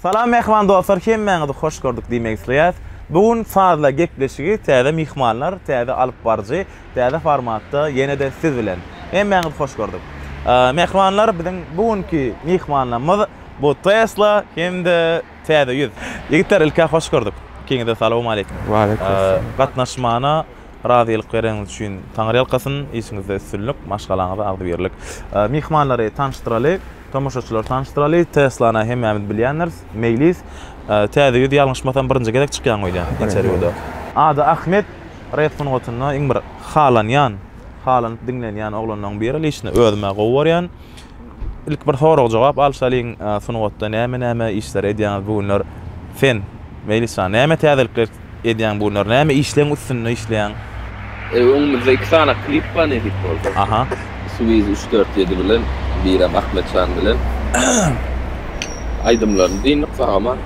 Salam mähriban dostlar hemmäňizi hoş gördük diýmek isleýäs. Bu gün Sazla gepleşigi täze myhmanlar, täze alyp baryjy, täze formatda ýene-de siz bilen. Hemmäňizi hoş gördük. Mähribanlar biziň bu günki myhmanlarymyz bu Tesla hem-de Täze ýüz. Ýigitler ilkä hoş gördük. Ikiňize salowmaleýkim. Waleýkim. Gatnaşmana razylyk bereniňiz üçin Taňryýalkasyn, işiňizde üstünlik, maşgalaňyza agzybirlik. Myhmanlary tanyşdyraly, tomaşaçylary tanyşdyraly. Teslany hemmämiz bilýändiris. Meýlis. Täze ýüz ýalňyşmasam birinji gezek çykýaň öýdýän interwýuda. Ady Ahmet, rep sungatynda iň bir halanýan, halanyp diňlenýän oglanlaryň biri. Liçno özüm-ä gowy görýän. Ilki bir sorag-jogap alşalyň, sungatda näme-näme işler edýäňiz bu günler? Sen, Meýlis jan, näme täzelikler edýäň bu günler? Näme işleň üstünde işleýäň? Öňümizde iki sany klip bar nesip bolsa. Aha. Swiz 347 bilen, birem Ahmet jan bilen. Aýdymlaryny dyndyk sag-aman.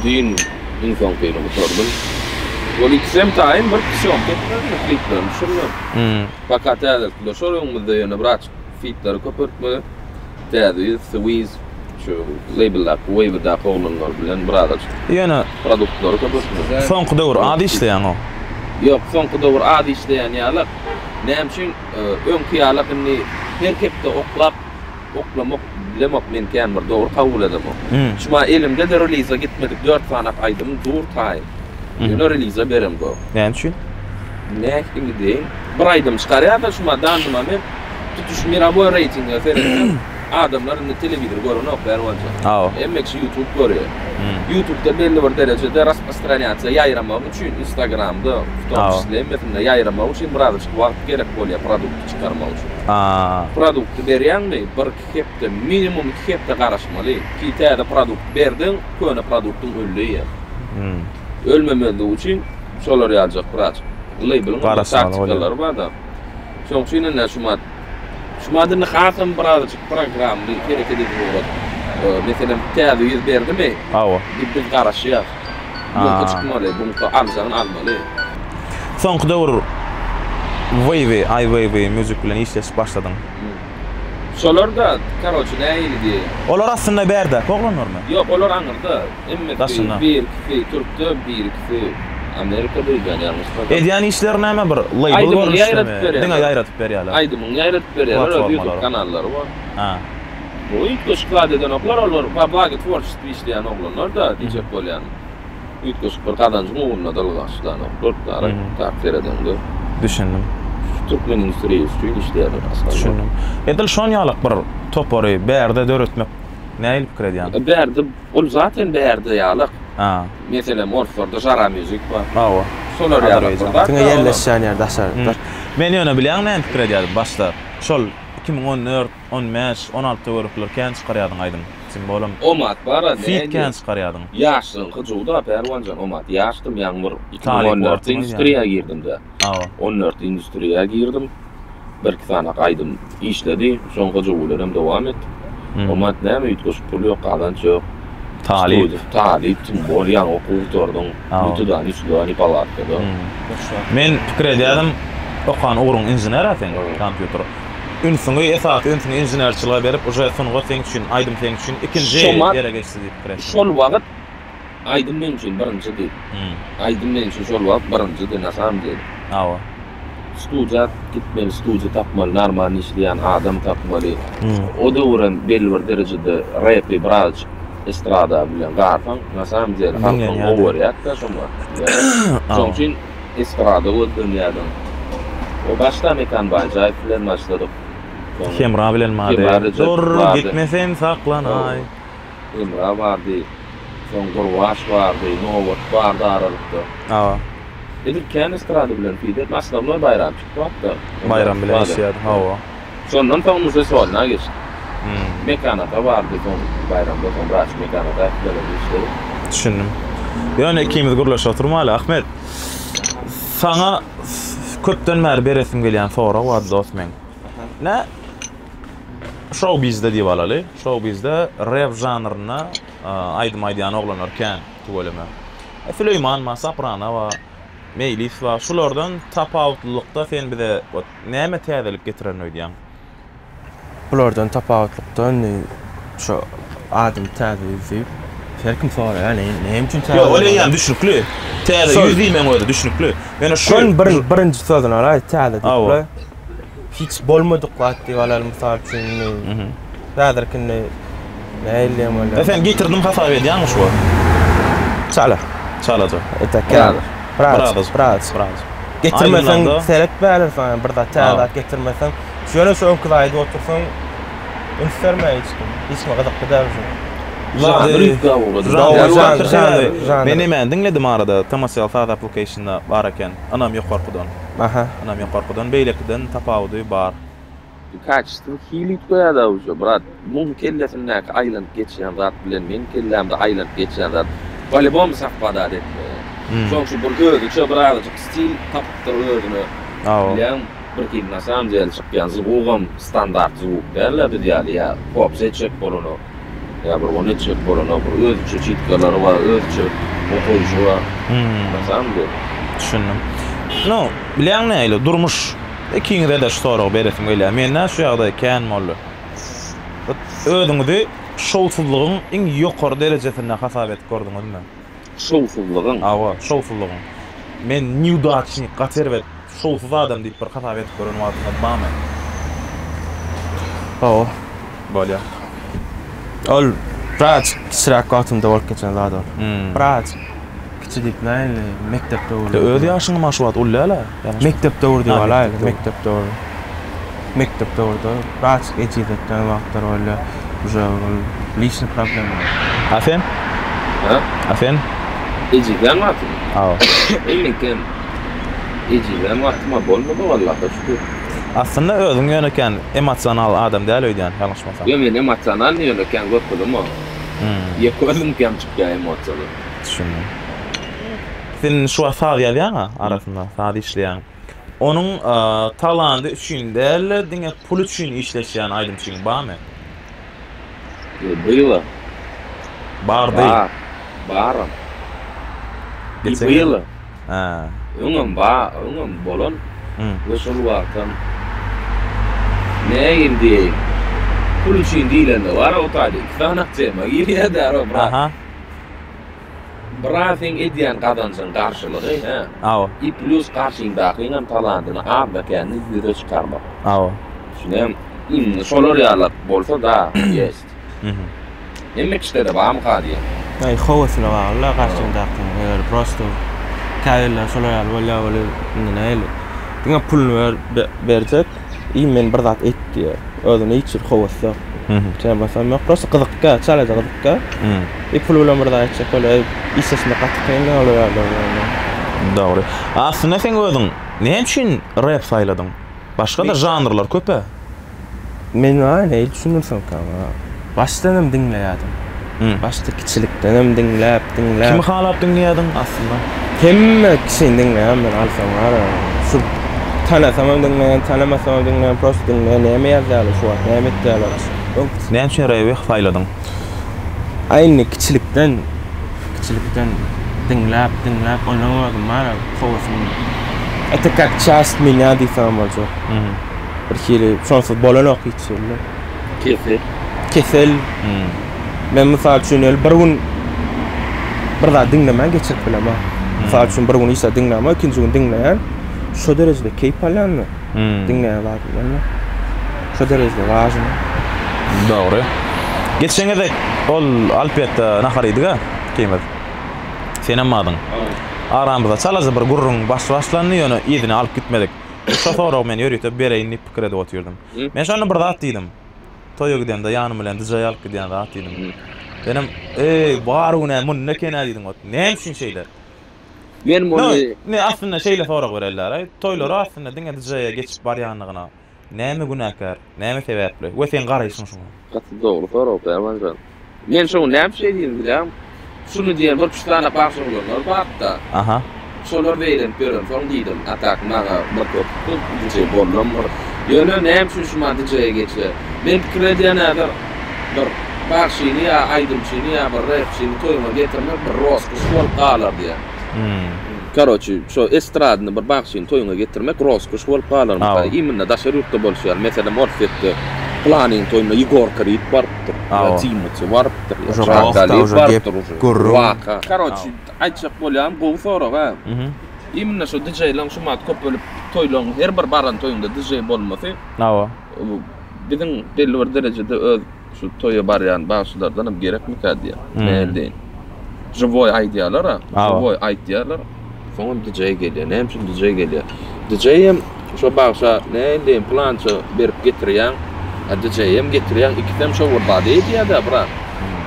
Düýn iň soňkyny gutardym. Ol ikisem taýyn bir sýomka etmezmi kliplerini düşürmek. Paka täzelikler şol öňümizde ýöne birazjyk fitleri köpeltmeli. Täze ýüz, Swiz, şu leýbldäki, Wavydäki oglanlar bilen birazajyk Ýöne produktlary köpeltmeli. Soňky döwür az işleýäň-ow. Ýok, soňky döwür az işleýän ýalak. Näme üçin öňki ýalak indi her hepde oklap oklamak bilemok men kän bir dogry kabul edemok. Şuma elimde-de reliza gitmedik dört sanak aýdym dur taýyn. Ýöne reliza beremzok. Näme üçin? Nähili diýeýin? Bir aýdym çykarýar-da şuma danny moment tutuş mirowoý reýtinge seretsem adamlar indi telewizor görenok bärwalja. Hemme kişi ýutub görýär. Ýutubda belli bir derejede rasprostranýasiýa ýaýramagy üçin instagramda w tom çisle hemmesinde ýaýramagy üçin birazajyk wagt gerek bolýar produkty çykarmak üçin. Produkty berýäňmi bir iki hepde minimum iki hepde garaşmaly ki täze produkt berdiň köne produktyň öldi eýýäm. Ölmemezligi üçin şolar ýaljak birazjyk leýbeliň taktikalary bar-da. Şoň üçin indi şumat şumat indi hasam birazajyk programmly hereket edip ugrady. Meselem, täze ýüz berdimi? Hawa. Biz garaşýas. Buňka çykmaly, buňka aljagyny almaly. Soňky döwür Wavy, I Wavy Music bilen işleşip başladyň. Şolar-da, karoçe, nähili diýeýin. Olar aslynda bärdäki oglanlarmy? Ýok, olar aňyrda. Hemmesi Daşynda. Bir-ikisi türkde, bir-ikisi Amerikada öýdýän ýalňyşmasam. Edýän işleri näme bir leýbl Aýdymyny görnüşdemi? ýaýradyp berýärler. Diňe ýaýradyp berýärler. Aýdymyny ýaýradyp berýärler, öz Platformalara. YouTube kanallary bar. Ha. Bu üýtgeşik zat edenoklar olar, po blago tworçestwo işleýän oglanlar-da diýjek bolýanym. Üýtgeşik bir gazanjyň ugrunda dylgaçlanoklar, dara tak seredeňde. Düşündim. Şu türkmen industriýasy üçin işleýärler aslynda. Düşündim. Edil şon ýalak bir topary bärde döretmek nähili pikir edýäň? Bärde ol zaten bärde ýalak. Ha. Meselem orslarda Žara Music bar. Hawa. Şolar ýalak bir zat. Diňe ýerleşýän ýer daşary. Men ýöne bilýäňmi näme pikir edýärdim başda? Şol 2014, 15, 16 töwerekler kän çykarýardyň aýdym. Tim bolam. Omat bar-a Fit kän çykarýardyň. Ýaşlygyň hyjuwy-da Pälwanjan omat. Ýaşdym ýaňy bir 2014 industriýa girdim-de. Hawa. 14 industriýa girdim. Birki sany aýdym işledi. Şoň hyjuwy bilenem dowam etdik. Omat näme üýtgeşik pul ýok, gazanç ýok. Talyp. Talyp, tim bol ýaňy okuw gutardyň. Ni tuda, ni suda, ni palatkada. Men pikir edýärdim, okan ugruň inžener-ä seň, kompýuter. Ünsüňi, esasy ünsüňi inženerçilige berip, uje sungat seň üçin, aýdym seň üçin ikinji ýere geçdi diýip pikir etdim. Şol wagt aýdym meň üçin birinjidi. Aýdym meň üçin şol wagt birinjidi, na samom dele. Hawa. Studiýa gitmeli, studiýa tapmaly, normalny işleýän adam tapmaly. O döwürem belli bir derejede repi birazajyk estrada bilen garsaň, na samom dele halkyň gowy görýärdi-de şol wagt. Şoň üçin Estrada gözlenýärdiň. O başda Mekan Baýjaýew bilen başladyk. Soň Hemra bilen bardy. Hemra Rejepow Dur, bardy. gitme sen saklanaý. Hemra bardy. Soň Gurbaş bardy, Nobat bardy aralykda. Hawa. Edil kän estrada bilen feed Aslanlar Baýramçyk bardy. Baýram bilen işleýärdi, hawa. Şondan soň uje solna geçdik. Mekan ata bardy, soň Baýramdan soň Raç Mekan ata bilen işledik. Düşündim. Ýöne ikimiz gürleşip oturmaly, Ahmet. Saňa köpden bäri beresim gelýän sorag bar dost meň. Nä şou bizde diýip alaly. Şou bizde rep žanrynda aýdym aýdýan oglanlar kän tüweleme. E, Süleýman bar, Soprano bar, Meýlis bar. Şulardan tapawutlylykda sen bize näme täzelik getirerin öýdýäň? Bulardan tapawutlykda indi şu. Adyny täze ýüz diýip, her kim soraýar, ne, näme üçin täze? Ýok, ol eýýäm düşnükli. Täze ýüz diýmegiň özi düşnükli. Ýöne şu Şol bir, birinji sözüni alaý, täze diýip. Hiç bolmadyk zat diýip alaly, mysal üçin, indi. Häzirki indi nähili diýen bolýar? E sen getirdim hasap edýäňmi şu wagt? Çala. Çalaja. Etek biraz. Biraz, biraz. Biraz. Getirmeseň seretmärler saňa bir zat, täze zat getirmeseň. Şu ýöne şu öňki zady otursaň üns bermeýär hiç kim. Hiç kime gyzykly däl şu. Men nämäni diňledim arada TMSL saz application-da bar eken. Ynam ýokarkydan. Aha. Ynam ýokarkydan beýlekiden tapawudy bar. Kaçestwo hil üýtgeýär-dä uje, brat. Muň kellesindäki aýlanyp geçýän zat bilen meň kellämde aýlanyp geçýän zat polibom sowpadat etmeýär. Şoň üçin bir özüçe birazajyk stil tapypdyr özüne. Bilýäň, birhili na samom dele çykýan zwugam standart zwuk däl-de biz ýaly ýa popsa etjek bolanok, ýa bir ony etjek bolanok, bir özüçe çitkalary bar, özüçe okaýşy bar. Na samom dele. Düşündim. Nu, bilýäň nähili, durmuş Ikiňize-de şu soragy beresim gelýär. Mende şu ýagdaý kän boldy. Özüňizi şowsuzlygyň iň ýokary derejesinde hasap edip gördüňizmi? Şowsuzlygyň? Hawa, şowsuzlygyň. Men neudaçnik, gaty erbet, şowsuz adam diýip bir hasap edip gören wagtyňyz barmy? Hawa. Bolýar. Ol birazajyk kiçiräk wagtymda bolup geçen zat ol. Birazajyk. Kiçi diýip nähili mekdep döwri. Öz ýaşyň hem şu wagt uly däl-ä. Mekdep döwri diýip alaýly, mekdep döwri. Mekdep döwrüde birazajyk ejiz etýän wagtlar bolýar. Uje ol liçny problema. A sen? Ha? A sen? Ejizlän wagtym? Hawa. Meňkem ejizlän wagtym-a bolmady Allaha şükür. Aslynda özüň ýöne kän emosional adam däl öýdýän, ýalňyşmasam. Ýok men emosionalnyý ýöne kän görkezemok. Ýeke özümkem çykýar emosiýalar. Düşündim. Sen şu wagt saz ýazýaň-a arasynda, saz işleýäň. Onuň talandy üçin däl-de, diňe pul üçin işleşýän aýdymçyň barmy? Bylo. Bardy. Bar. Baram. Geçen Bylo. Hä. Öňem bar, öňem bolan we şol wagtam nähili diýeýin, pul üçin diýlende bar o taýda iki sany tema girýär-dä, brat. Aha. Biraz seň edýän gazanjyň garşylygy, hä? Awa. I plýus garşyňdakyňam talantyny azda-kände ýüze çykarmak. Awa. Düşünýäňmi? Indi şolar ýalak bolsa da, ýest. Hemme kişide-de barmyka diýýän. Aý howasyna bagly-da garşyňdakyň, eger prosto käbirleri şolar ýaly bolýar weli indi nähili diňe puluny ber berjek i men bir zat et diýýär. Özüne hiç bir howasy ýok. Temasam ýok. Prosto gyzykka, çalaja gyzykka. I pul bilen bir zat etjek bolýar. Işleşmek gaty kyn olar ýaly bilen. Dogry. Aslynda sen özüň näme üçin rep saýladyň? Başga-da žanrlar köp-ä. Men maňa nähili düşündirsemkäm a. Başdan hem diňleýärdim. Başda kiçilikden hem diňläp, diňläp. Kimi halap diňleýärdiň aslynda? Hemme kişini diňleýän men alsaň bar. Şu tanasam hem diňleýän, tanamasam hem diňleýän, prosto diňleýän näme ýazýarlar şu wagt, näme etýärler. Näme üçin rewi saýladyň? A indi kiçilikden, kiçilikden diňläp, diňläp ondan özüm bar howasym. Это как часть меня diýsem hem boljak. Bir hili şonsuz bolanok hiç ýerde. Kesel. Kesel. Men mysal üçin el bir gün bir zat diňlemän geçirip bilemok. Mysal üçin bir gün hiç zat diňlämok, ikinji gün diňleýän. Şo derejede keýp alýan men. Diňleýän zadymdan. Şo derejede wažny. Dogry. Geçen gezek ol Alpetde nahar iýdik-ä ikimiz. Senem bardyň. Aramyzda çalaja bir gürrüň baş başlandy, ýöne yzyna alyp gitmedik. Şo soragy men ýörite bereýin diýip pikir edip otyrdym. Men şonda bir zat diýdim. Toýa gidemde ýanym bilen DJ alyp gidýän zat diýdim. Senem, Eý, bar günä munda eken-ä diýdiň. Näme üçin şeýle? Men muny. Ne, aslynda şeýle sorag bereliler-aý. Toýlara aslynda diňe DJ-e geçip barýanlygyna näme günäkär, näme sebäpli we seň garaýşyň şuňa? Gaty dogry sorag Permanjan. Men şoňa näme şeý diýdim bilýäňmi? Şuny diýen bir piştana bagşy oglanlar bardy-da. Aha. Şolar zeýrenip ýörensoň diýdim, a tak maňa bir köpük DJ boldam bir. Ýöne näme üçin şu man DJ-e geçýär? Men pikir edýän häzir bir bagşyny ýa aýdymçyny ýa bir repçini toýuňa getirmek bir roskoş bolup galar diýýän. Karoçi, şo estradny bir bagşyny toýuňa getirmek roskoş bolup galarmyka? Imенно daşary ýurtda bolşy ýaly. Meselem, Orsýetde. Planyň toýuna Ýegor Krid barypdyr, ýa Timoti barypdyr, ýa Çagalýew barypdyr uje. Waka. Karoçi, aýtjak bolýanym gowy sorag a. Imенно şo DJ-laň şumat köpelip toýlaň her bir baran toýuňda DJ bolmasy. Hawa. Biziň belli bir derejede öz şu toýa barýan bagşylardanam gerekmikä diýýän. Nähili deýin. Živoý aýdýarlar-a, živoý aýtýarlar. Soňam DJ gelýär. Näme üçin DJ gelýär? DJ hem şo bagşa nähili deýin plança berip getirýäň. A DJ hem getirýäň, ikisem şo bir zady edýär-dä, brat.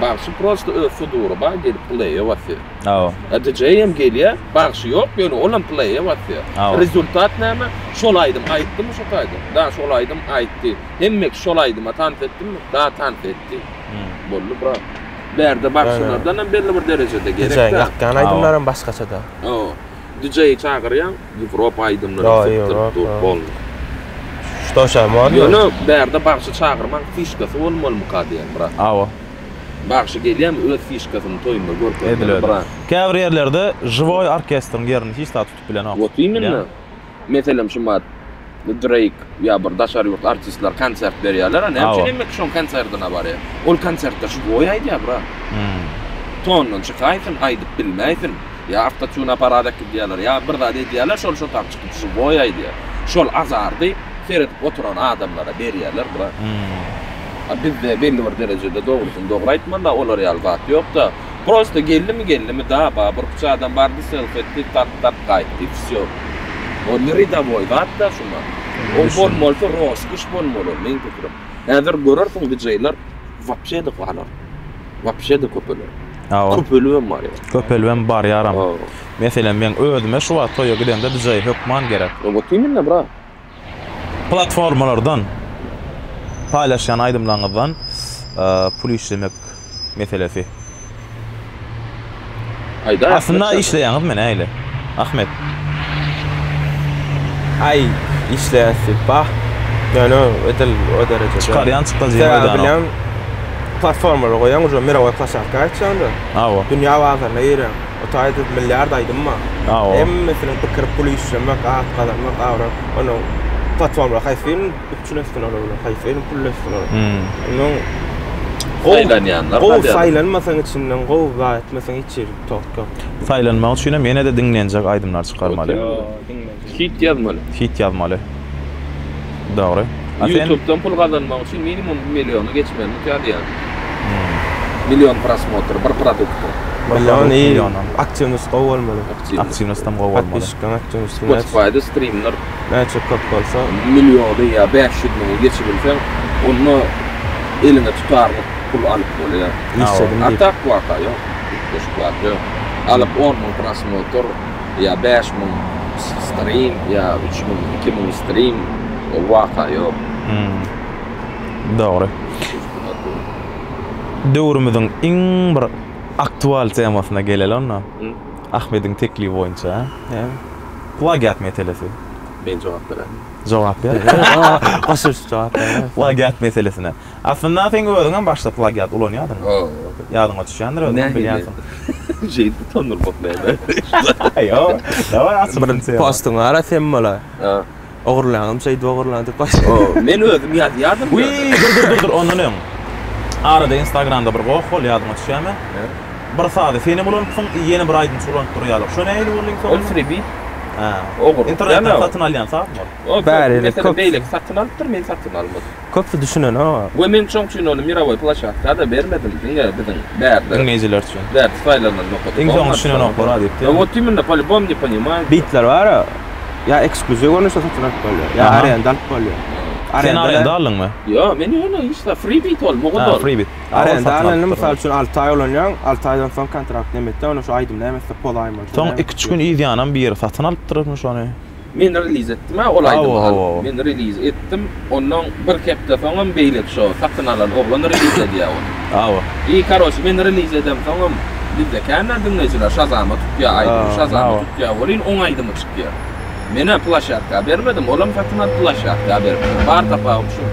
Bagşy prosta öz sudury bar, gelip pleýe basýar. Hawa. A DJ hem gelýär, bagşy ýok, ýöne olam pleýe basýar. Rezultat näme? Şol aýdym aýtdymy şo taýda? Da, şol aýdym aýtdy. Hemme kişi şol aýdyma tans etdimi? Da, tans etdi. Boldy, brat. Bärde bagşylardan hem belli bir derejede gerek-dä. DJ-iň ýakýan aýdymlaram başgaça-da. Hawa. DJ-i çagyrýaň, Ýewropa aýdymlaryny sypdyryp dur, boldy. Ştoşa modno. Ýöne bärde bagşy çagyrmaň fişkasy bolmalymyka diýen, brat. Hawa. Bagşy gelýärmi öz fişkasyny toýunda görkezmeli, brat. Käbir ýerlerde živoý orkestriň ýerini hiç zat tutup bilenok. Wot imенно. Meselem şumat Drake ýa bir daşary ýurt artistler konsert berýärler, näme üçin hemme kişi şoň konsertine barýar? Ol konsertde živoý aýdýar, brat. Tondan çykaýsyn, aýdyp bilmäýsin. Ýa awtotune aparat äkidýärler, ýa bir zat edýärler, şol şo tam çykyp živoý aýdýar. Şol azardy seredip oturan adamlara berýärler, brat. A bizde belli bir derejede dogrusyny dogry aýtmaly-da, olar ýaly zat ýok-da. Prosta geldimi geldimi da ba bir üç adam bardy selfi etdi tak tak gaýtdy wsýo. O neridawoý zat da şuňa. O bolmalysy rosküş bolmaly ol meň pikirim. Häzir görersiň DJ-ler wapşe-de galar. Wapşe-de köpeler. Hawa. Köpelibem barýar. Köpelibem barýaram. Meselem meň özüme şu wagt toýa gidemde DJ hökman gerek. Wot imенно brat. Platformalardan paýlaşýan aýdymlaryňyzdan pul işlemek meselesi. Aslynda işleýäňizmi nähili? Ahmet. Aý, işleýäs diýip bah. Ýöne edil o derejede. Çykarýan çykdajyňy ödänok. Bilýän platformalara goýaň uje mirowoý ploşadka aýtjaňda. Hawa. Dünýä bazaryna girýäň. O taýda milliard aýdym bar. Hawa. Hemmesiniň pikiri pul işlemek, at gazanmak, abraý. Onuň platformalar haýsy birini üpjün etsin olar bilen, haýsy birini pul etsin olar. Onuň saýlanýanlar gowy saýlanmasaň içinden gowy zat etmeseň hiç ýeri tok ýok. Saýlanmak üçin hem ýene-de diňlenjek aýdymlar çykarmaly. Hit ýazmaly. Hit ýazmaly. Dogry. Ýutubdan pul gazanmak üçin minimum bir milliony geçmelimikä diýýän. Million prosmotr bir produktda. Million i aktiwnost gowy bolmaly. Aktiwnostam gowy bolmaly. Podpisçiklaryň aktiwnosty näçe? Spotify-da streamler näçe köp bolsa. Milliony ýa 500 müňi geçibilseň, onda eliňe tutarlyk pul alyp bolýar. Işledim diýip. A tak waka ýok. Üýtgeşik zat ýok. Alyp 10 müň prosmotr ýa 5000 stream ýa 3000, 2000 stream ol waka ýok. Dogry. Döwrümiziň iň bir aktual temasyna geleli onda. Ahmediň teklibi boýunça. Näme? Plagiat meselesi. Men jogap bererin. Jogap ber. Goşulyşyp jogap ber. Plagiat meselesine. Aslynda seň özüňem başda plagiat ulanýardyň. Ýadyňa düşýändir özüň bilýänsiň. Şeýdip utandyrmak näme? Ýok. Daway açyp Bir postuň bar-a sen bola. Ogurlaňam şeýdip ogurlan diýip baş. Men özüm ýazýardym. Wiý, dur dur dur dur ondan öň. Arada Instagramda bir goh boldy ýadyňa düşýärmi? Bir sazy senem ulanypsyň, ýene bir aýdymçy ulanyp durýarlar. Şo nähili boldy iň soňunda? Ol freebeat. Hä. Ogurlyk. Internetden satyn alýan sazmy ol? Ol meselem beýleki satyn alypdyr, men satyn almadym. Köpüsi düşünenok. We men şoň üçin ony mirowoý ploşadka-da bermedim, diňe biziň bärde. Diňleýjiler üçin. Bärde saýlanan nokat. Iň soňy düşünenoklar-a diýip. Wot imенно, po-любому не понимают. Bitler bar-a, ýa eksklýuziw görnüşde satyn alyp bolýar, ýa arenda alyp bolýar. Sen arenda aldyňmy? Ýok, men ýöne hiç zat, free bit ol, mugt ol. Ha, free bit. Arenda alanda mysal üçin 6 aý ulanýaň, 6 aýdan soň kontrakt näme etýär, onda şu aýdym näme etse pozaýmaly. Soň 2-3 gün yz ýanam biri satyn alypdyrmy şony? Men reliz etdim-ä ol aýdymy alyp. Men reliz etdim. Ondan bir hepde soňam beýleki şo satyn alan oglan reliz edýär ony. Hawa. I karoçe men reliz edemsoňam bizde kän-ä diňleýjiler Şazama tutýar aýdymy, Şazama tutýar welin oň aýdymy çykýar. Men-ä ploşadka bermedim, olam satyn alyp ploşadka beripdir. Bar tapawut şu.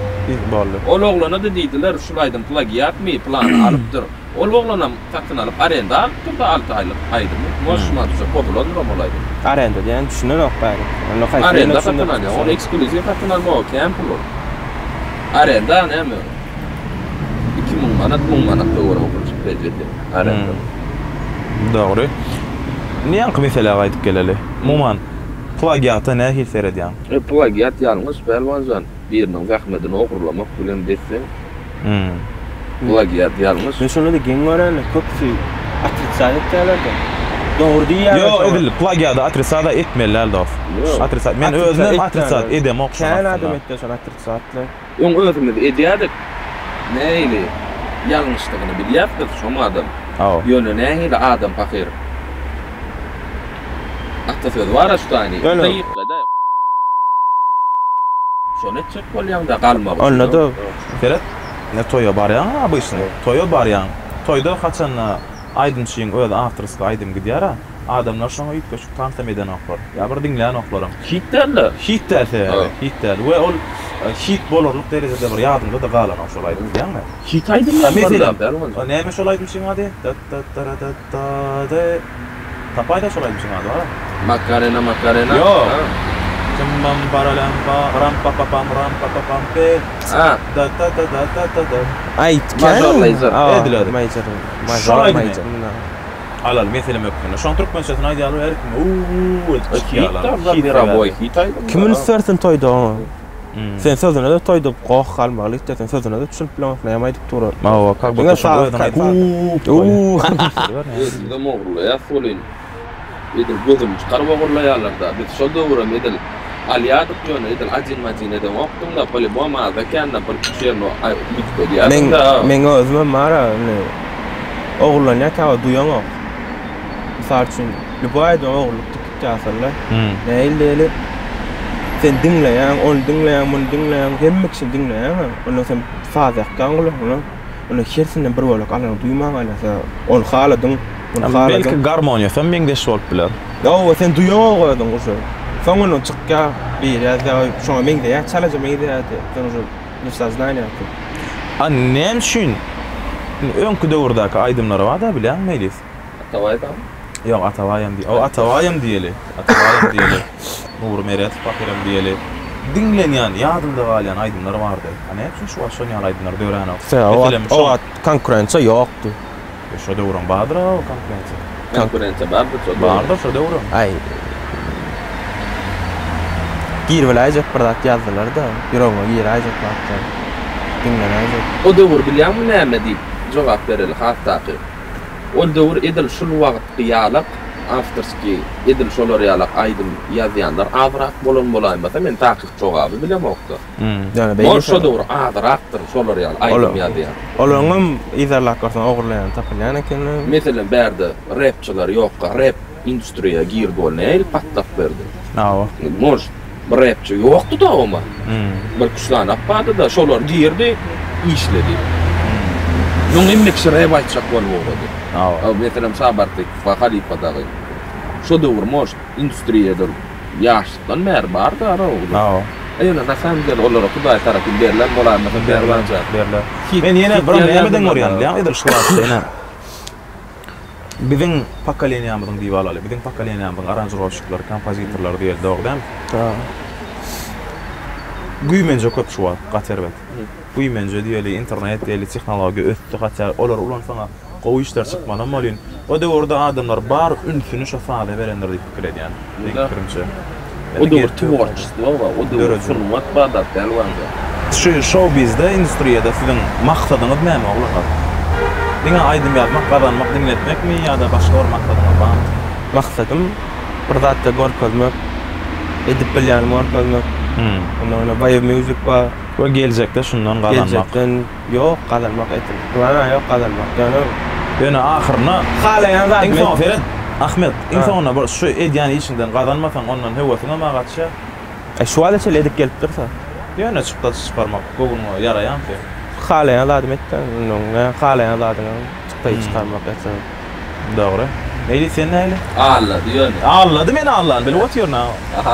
Boldy. Ol oglana-da diýdiler, şul aýdym plagiatmy, plany alypdyr. Ol oglanam satyn alyp arenda alypdyr-da alty aýlyk aýdymy. Может şumat pozulandyram ol aýdym. Arenda diýen düşünenok bäri. Onda haýsy Arenda satyn alýar. Ony eksklýuziw satyn almaga kän pul ol. Arenda näme? 2000 manat, 1000 manat töweregi pul çykdajy edýär arenda. Dogry. Indi ýaňky meselä gaýdyp geleli. Umuman, plagiata nähili seredýäň? E, plagiat ýalňyş, Pälwanjan. Biriniň zähmetini ogurlamak bilen desseň. Plagiat ýalňyş. Men şonda-da geň görýän-de, köpüsi otritsat etýärler-de. Dogry diýýärler Ýok, şoňa. edil plagiady otritsat-a etmeli däl dos. Ýok. Otritsat, men özümem otritsat edemok şoň Kän aslynda. adam etýär şony otritsatly. Öň özümiz edýärdik. Nähili ýalňyşdygyny bilýäs biz şoň adam. Hawa. Ýöne nähili adam pahyr. Ata sözi bar-a şu taýyny. Ýöne. Gyýykla-da. Şony etjek bolýaň-da galmak üçin. Onda-da. Seret, ine toýa barýaň-a obyçnyý. Toýa barýaň. Toýda haçanda aýdymçyň özi awtorskiý aýdym gidýär-a. Adamlar şoňa üýtgeşik tansam edenoklar. Ýa bir diňlänoklaram. Hit däl-de. Hit däl sebäbi. Hit däl. We ol hit bolarlyk derejede bir ýadyňda-da galanok şol aýdym bilýäňmi? Hit aýdym ýaly meselem, näme şol aýdymçyň ady? Dat-dat-dara-dat-da-de. Tapaýda şol aýdymçyň ady bar. Makarena makarena. Ýok. Çym-bam paralam-pa ram-pa-pa-pam ram-pa-pa-pam pe. Ha. Da-da-da-da-da-da-da. Aýt Major Lazer. Edil özi. Major. Şol aýdymy. Alaly meselem hökmünde. Şoň türkmençesini aýdýarlar her kim uuu edip çykýarlar. Hit mirowoý hit aýdym. Kim üns bersin toýda oňa. Sen sözüne-de toýda goh galmaly gitýär. Sen sözüne-de düşünip bileňok näme aýdyp dur. Hawa, как будто şoň özüň aýdyp uuu. Özümizem ogurlaýas welin edil gözüni çykaryp ogurlaýarlar-da. Biz şol döwürem edil alýardyk ýöne edil adin-madin edeňokdyň-da, polibom azda-kände bir üç ýerini üýtgedýärdiň-de. Meň özümem bar-a indi ogurlanýar käwagt duýaňok. Mysal üçin, lýuboý aýdym ogurlyk diýip gitýär asylda. Nähili diýeli, sen diňleýäň, ony diňleýäň, muny diňleýäň, hemme kişini diňleýäň-ä. Ondan sen saz ýakýaň gulagyňa. Onda hersinden bir bölek alanyňy duýman galýaň. Ony haladyň, muny haladyň. Belki garmoniýasam meňzeş bolup biler. Ýok, sen duýaňok özüň uje. Soň ondan çykýar, biri ýazýar, şoňa meňzeýär, çalaja meňzeýär diýip. Sen uje ne w soznaniýa ty. A näme üçin öňki döwürdäki aýdymlar bar-da bilýäňmi Meýlis? Atabaý dagmy? Ýok, Atabaýam diý. O Atabaýam diýeli. Atabaýam diýeli. Nury Meredow pahyram diýeli. Diňlenýän, ýadyňda galýan aýdymlar bardy. A näme üçin şu wagt şon ýaly aýdymlar döränok? Meselem, şo. O wagt konkurensiýa ýokdy. E, şo döwrüň bardyr o konkurensiýa. Konkurensiýa bardyr şo döwrüň. Bardyr şo döwrüň. Aý. Giribiläýjek bir zat ýazdylar-da, ýüregiňe giräýjek zatlar. Diňlenäýjek. O döwür bilýäňmi näme diýip jogap bereli has takyk. Ol döwür edil şul wagtky ýalak awtorskiý edil şolar ýalak aýdym ýazýanlar azrak bolan bolaýmasa men takyk jogaby bilemokda. Bor şo döwür azrakdyr şolar ýaly aýdym ýazýan. Olaryňam yzarlap görseň ogurlaýany tapylýan ekeni. Meselem bärde repçiler ýokka rep industriýa girdi ol nähili patlap berdi. Hawa. Может bir repçi ýokdy-da oma. Bir üç sany bardy-da şolar girdi işledi. Soň hemme kişi rep aýtjak bolup ugrady. Hawa. Meselem Şabartykow halypa dagy. Şo döwür может industriýada ýaşlykdan bäri bardy ara oglan. Hawa. Ýöne na samom dele olara Hudaý tarapyn berlen bolaýmasa berlanja. Berlen. Men ýene bir nämeden görýän bilýäňmi edil şu wagtda ýene biziň pokoleniýamyzyň diýip alaly. Biziň pokoleniýamyzyň aranžirowşiklary, kompozitorlary diýeli dogry dälmi? Ha. Güýmenje köp şu wagt gaty erbet. Güýmenje diýeli, internet diýeli, tehnologiýa ösdi hatda olary ulansaň gowy işler çykmalam welin, o döwürde adamlar bar ünsüni şo saza berendir diýip pikir edýän. Meň pikirimçe. O döwür tworçestwo bar, o döwür sungat bar zat däl wanda. Şu şou-bizde, industriýada siziň maksadyňyz näme oglanlar? Diňe aýdym ýazmak, gazanmak, diňletmekmi ýa-da başga bir maksadyňyz barmy? Maksadym bir zatda görkezmek, edip bilýänimi görkezmek. Ondan soňra Wave Music bar. We geljekde şundan gazanmak. Geljekden ýok gazanmak edil. Plana ýok gazanmak. Ýöne Ýöne ahyrynda halaýan zadymy Iň soňy seret Ahmet, iň soňunda bir şu edýän işiňden gazanmasaň ondan höwesiňem-ä gaçýar. E şu wagta çenli edip gelip dursa. Ýöne çykdajy çykarmak göwnüňe ýaraýarmy seň? Halaýan zadymy etseň, onda halaýan zadyňa çykdaýy çykarmak etseň. Dogry. Meýlis sen nähili? Allady ýöne. Allady meni Allany bilip otyryn a.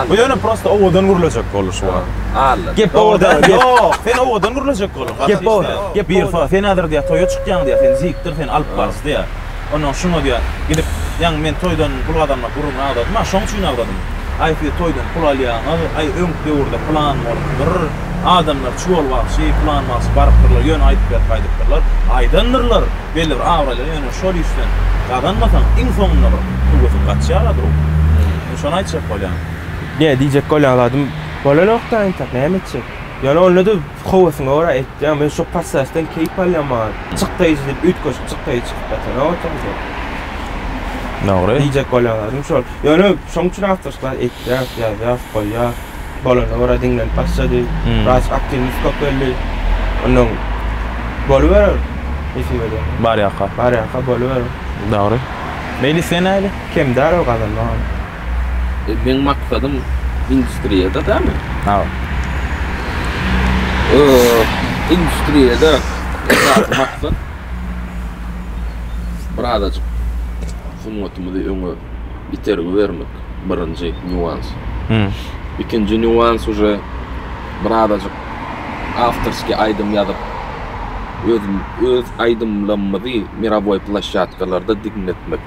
Bu ýöne prosta owadan gürlejek boldy şu wagt. Allady. Gep owadan. Ýok, sen owadan gürlejek bolduň. Gep owadan. Gep bir soň sen häzir diýýär toýa çykýaň diýýär, sen zikdir seni alyp baryjy diýýär. Ondan şuňa diýýär, gidip ýaňy men toýdan pul gazanmak gürrüňini agzadym a, şoň üçin agzadym. Aý siz toýdan pul alýaňyz, aý öňki döwürde pylan bolupdyr. Adamlar Çuwal bagşy, pylan bagşy barypdyrlar, ýöne aýdyp berip gaýdypdyrlar. Aýdandyrlar, belli bir abraýlar, ýöne şol işden gazanmasaň, iň soňunda bir höwesiň gaçýar-a duruk. Men şony aýtjak bolýan. Ne diýjek bolýan zadym bolanok-da entek, näme etjek? Ýöne onda-da höwesiňe görä etýäň. Men şo prosesden keýp alýan maňa. Çykdaýjy diýip üýtgeşik çykdaýjy çykyp ýatanok oturdy. Dogry. Diýjek bolýan zadym şol. Ýöne şoň üçin awtorskiý etýäs, ýazýas, goýýas. Bolana görä diňlenip başlady. Biraz aktiwnyst köpeldi. Ondan boluberer. Nesip eder. Barýaka. Barýaka boluberer. Dogry. Meýlis sen nähili? Kem däl ol gazanmagam. Meň maksadym industriýada dämi? Hawa. Industriýada esasy maksat birazajyk sungatymyzy öňe itergi bermek birinji nýuans. Ikinji nýuans uje birazajyk awtorskiý aýdym ýazyp öz öz aýdymlarymyzy mirowoý ploşşadkalarda diňletmek.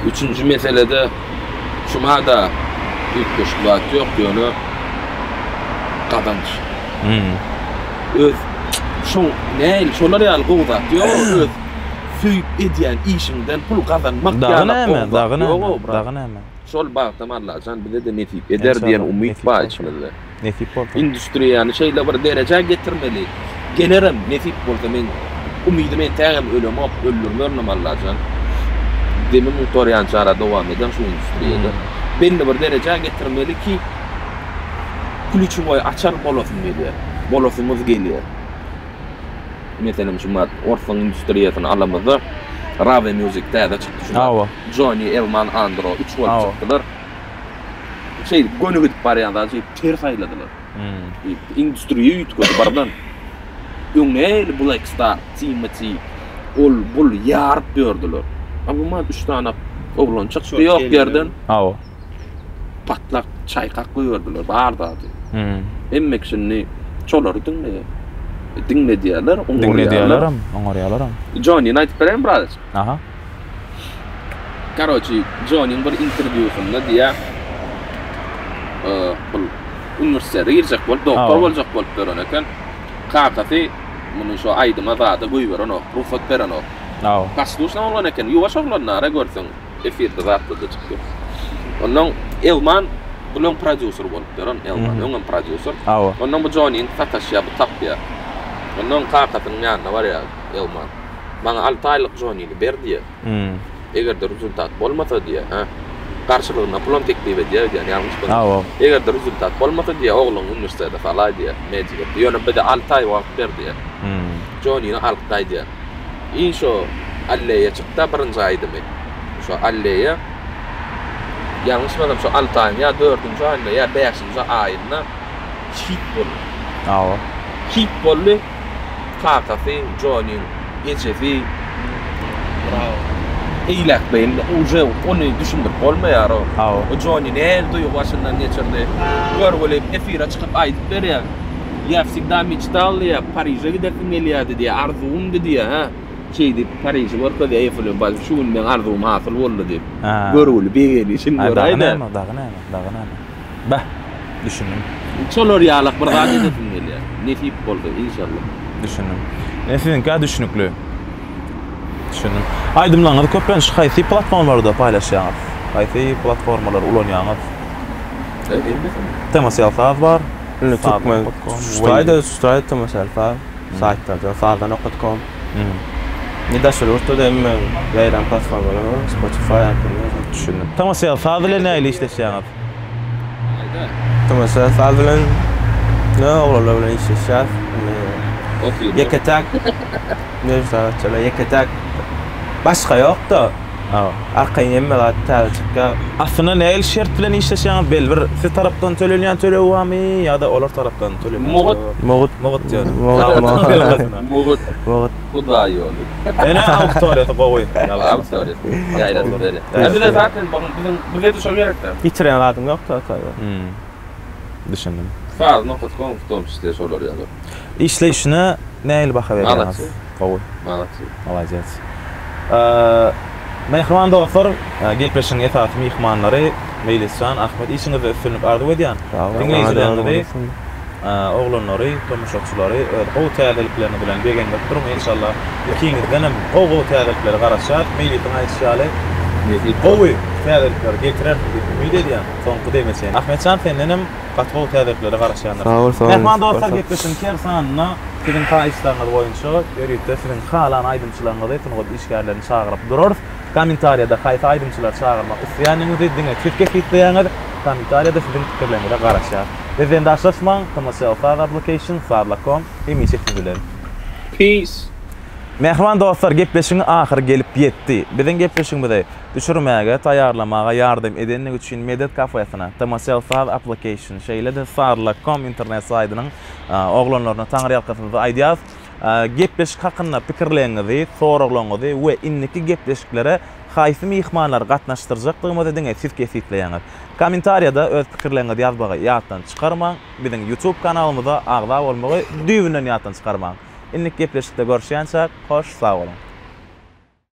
Üçünji meselede şumada üýtgeşik zat ýok ýöne gazanç. Öz şoň nähili şolar ýaly gowy zat ýok öz söýüp edýän işiňden pul gazanmak Dagy näme, dagy näme, dagy näme. Şol bagtam Allajan bize-de nesip eder diýen umyt bar içimizde. Nesip bolsa. Industriýany şeýle bir derejä getirmeli. Gelerem nesip bolsa men umydym entägem ölemok, öldürmerinem Allajan. Demim gutarýançara dowam ederin şu industriýada. Belli bir derejä getirmeli ki klýuçewoý açar bolasym gelýär. Bolasymyz gelýär. Meselem şu mat orsuň industriýasyny alamyzda Rave Music täze çykdy şu mat. Johnny, Elman, Andro üç bolup çykdylar. Şeýdip göni gidip barýan zady şeýdip ters aýladylar. Industriýa üýtgedi birden. Öň nähili Black Star, Timothy, ol bul ýaryp ýördüler. A bu mat üç sany oglan çykdy ýok ýerden. Hawa. Patlak çaýkak goýberdiler bar zady. Hemme kişini şolary diňleýär. Diňledýärler, oňarýarlar. Diňledýärlerem, oňarýarlaram. Johnny-ni aýdyp bereýin birazajyk. Aha. Karoçi, Johnnyň bir interwýusynda diýýär, bul uniwersitete girjek bolup, doktor boljak bolup ýören eken. Kakasy muny şo aýdyma zada goýberenok, rugsat berenok. Poslušnyý oglan eken, ýuwaş oglan nara görseň. Efirde zatlarda çykýar. Ondan Elman bulan prodýuser bolup ýören Elman öňem prodýuser. Ondan bu Johnnyň sataşýar, bu tapýar. Ondan kakasynyň ýanyna barýar Elman. Maňa 6 aýlyk Johnnyny ber diýýär. Eger-de rezultat bolmasa diýýär, hä. Garşylygynda pulam teklip edýär öýdýän, ýalňyş bolmasam. Eger-de rezultat bolmasa diýýär, ogluňy uniwersitete salaý diýýär, medike. Ýöne bize 6 aý wagt ber diýýär. Johnnyny alyp gaýdýar. Iň şo Alleýa çykda birinji aýdymy. Şo Alleýa ýalňyşmasam şo alty aýyň ýa dördünji aýynda ýa bäşinji aýynda hit boldy. Hawa. Hit boldy. Kakasy, Jonyň ejesi Brawo. Eýläk beýle uje ony düşündirip bolmaýar o. Hawa. O Jony nähili duýgy başyndan geçirdi. Görgüli efire çykyp aýdyp berýär. Ýa wsegda meçtal diýýär, Pariže gidesim gelýärdi diýýär, arzuwymdy diýýär, hä. Şeýdip Pariži görkezýär Eýfeliň başy, şu gün meň arzuwym hasyl boldy diýip. Görgüli begenişini Dagy göräý-dä. näme, dagy näme, dagy näme. Beh, düşündim. Şolar ýalak bir zat edesim gelýär. Nesip bolsa, inşallah. Düşündim. E, siziňkä düşnükli. Düşündim. Aýdymlaryňyzy köplenç haýsy platformalarda paýlaşýaňyz? Haýsy platformalary ulanýaňyz? TMSL saz bar. Indi türkmen şutaýda şutaýda TMSL saz saýtlarda sazdan okat kom. Ne daşary ýurtda da hemme ýaýran platformalar bar. Spotify, Apple Music. Düşündim. TMSL saz bilen nähili işleşýäňiz? TMSL saz bilen ne oglanlar bilen işleşýäs. Ýeke-täk ýeke-täk başga ýok-da. Hawa. Arkaýyn hemme zat täze çykýar. Aslynda nähili şert bilen işleşýäňiz belli bir siz tarapdan tölenýän töleg barmy ýa-da olar tarapdan tölenýän Mugut. Mugut. Mugut diýýär. Mugut. Mugut. Mugut. Hudaý ýoly. Ene auditoriýasy gowy. Auditoriýasy. Ýaýradyp berýär. Ýa bize zaten biziň bize-de şo gerekdä. Ýitirýän zadyň ýok-da ataýda. Hmm. Düşündim. Saz nokat kom w tom çisle şolar ýaly. Işleýşine nähili baha berýäňiz? Malaçy. Gowy. Malaçy. Malades. Mähriban dostlar, gepleşigiň esasy myhmanlary Meýlisjan, Ahmet işiňizde üstünlik arzuw edýän. Diňleýjilerimizi, oglanlary, tomaşaçylary öz gowy täzelikleriňiz bilen begendirip duruň. Enşalla ikiňizden hem gowy-gowy täzeliklere garaşýarys. Meýlisiň aýdyşy ýaly, gowy täzelikleri getirersiň diýip umyt edýän soňky deme çenli. Ahmetjan senden hem gaty gowy täzeliklere garaşýandyrys. Sag bol, sag bol. Mähriban dostlar, gepleşigiň her sanynda siziň haýyşlaryňyz boýunça ýörite siziň halan aýdymçylaryňyzy, sungat işgärlerini çagyryp durarys. Kommentariýada haýsy aýdymçylary çagyrmak isleýändigiňizi diňe siz kesgitleýäňiz. Kommentariýada siziň pikirleriňize garaşýas. Bizden daşlaşmaň, TMCL Saz Application, Sazla.com hemişe siz bilen. Peace. Mähriban dostlar, gepleşigiň ahyry gelip ýetdi. Biziň gepleşigimizi düşürmäge, taýýarlamaga ýardam edenligi üçin Medet kafesine, TMCL Saz Application, şeýle-de Sazla.com internet saýdynyň oglanlaryna taňryýalkasymyzy aýdýas. Gepleşik hakynda pikirleriňizi, soraglaryňyzy we indiki gepleşiklere haýsy myhmanlary gatnaşdyrjakdygymyzy diňe siz kesgitleýäňiz. Kommentariýada öz pikirleriňizi ýazmagy ýatdan çykarmaň, biziň YouTube kanalymyza agza bolmagy düýbünden ýatdan çykarmaň. Indiki gepleşikde görüşýänçäk, hoş sag boluň!